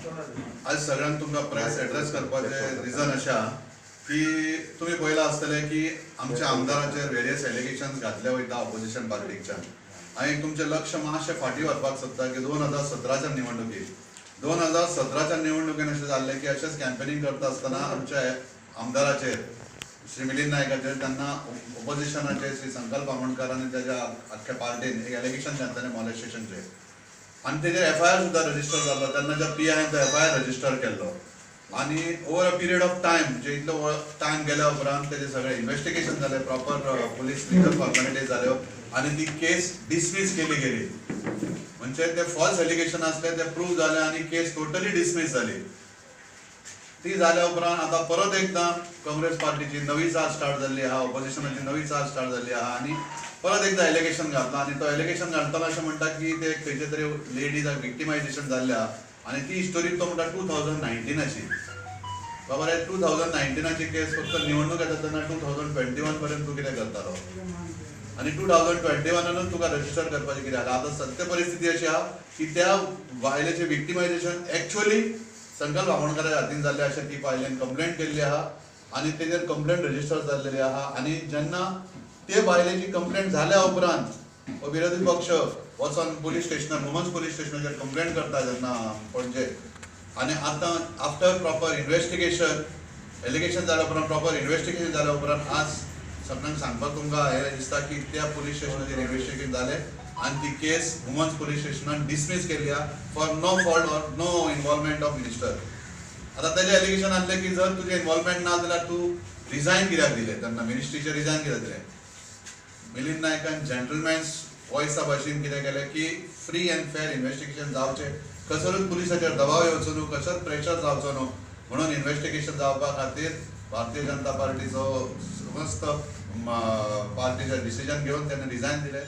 आज सगळ्यांक तुमकां प्रेस एड्रेस करपाचें रिजन अशें आहा की तुमी पळयलां आसतलें की आमच्या आमदाराचेर वेरियस एलिगेशन्स घातले वयता ऑपोजिशन पार्टीच्यान. हांवें तुमचें लक्ष मातशें फाटीं व्हरपाक सोदता की 2017च्या निवडणुकेत 2017च्या निवडणुकेन अशें जाल्लें की अशेंच कॅम्पेनींग करता आसतना आमच्या आमदाराचेर श्री मिलिंद नायकाचेर तेन्ना ओपोजिशनाचे श्री संकल्प आमोणकर आनी तेज्या आख्ख्या पार्टीन एक एलिगेशन घातलेलें मॉलेस्टेशनचें आनी तेजेर एफआयआर सुद्दां रजिस्टर जाल्लो. तेन्ना पी आयन तो एफआयआर रजिस्टर केल्लो आनी over a period of time म्हणजे इतलो टायम गेल्या उपरांत तेजें सगळें इन्वेस्टिगेशन जालें, प्रॉपर पुलीस लिगल फॉर्मेलिटीज जाल्यो आनी ती केस डिसमीस केली गेली. म्हणजे ते फॉल्स एलिगेशन आसले ते प्रूव जाले आनी केस टोटली डिसमीस जाली. ती जाल्या उपरांत आतां परत एकदां काँग्रेस पार्टीची नवी चाल स्टार्ट जाल्ली आहा, ऑपोजिशनाची नवी चाल स्टार्ट जाल्ली आहा आनी परत एकदां एलिगेशन घातलां आनी तो एलिगेशन घालतना अशें म्हणटा की ते खंयचे तरी लेडीजाक विक्टिमायजेशन जाल्लें आहा आनी ती स्टोरी तो म्हणटा 2019आची. बाबा रे, 2019आची केस फक्त निवडणूक येता तेन्ना 2021 पर्यंत तूं कितें करतालो आनी 2021नानूच तुका रजिस्टर करपाचें कितें जालें. आतां सत्य परिस्थिती अशी आहा की त्या बायलेचें विक्टिमायजेशन एक्चुअली संकल्प आमोणकाराच्या हातीन जाल्लें अशें ती बायलेन कंप्लेंट केल्ली आहा आनी तेजेर कंप्लेंट रजिस्टर जाल्लेली आहा. आनी जेन्ना ते बायलेची कंप्लेंट जाल्या उपरांत हो विरोधी पक्ष वचोन पुलीस स्टेशनार, वुमन्स पुलीस स्टेशनाचेर कंप्लेंट करता जेन्ना पणजे, आनी आतां आफ्टर प्रॉपर इन्वेस्टिगेशन, एलिगेशन जाल्या उपरांत प्रॉपर इन्वेस्टिगेशन जाल्या उपरांत आज सगळ्यांक सांगपाक तुमकां हें दिसता की त्या पुलीस स्टेशनाचेर इन्वेस्टिगेशन जालें आनी ती केस वुमन्स पुलीस स्टेशनान डिसमीस केल्ली आहा for no fault or no involvement of minister. आतां तेजें एलिगेशन आसलें की जर तुजें इन्वॉल्वमेंट ना जाल्यार तूं रिजायन कित्याक दिलें, तेन्ना मिनिस्ट्रीचेर रिजायन कित्याक दिलें. मिलिंद नायकान जेंटलमॅन्स वॉयसा भाशेन कितें केलें की फ्री अँड फेर इन्वेस्टिगेशन जावचें, कसरूच पुलिसाचेर दबाव येवचो न्हू, कसोच प्रेशर जावचो न्हू म्हणून इन्वेस्टिगेशन जावपा खातीर भारतीय जनता पार्टीचो समस्त पार्टीचें डिसिजन घेवन तेणें रिजायन दिलें.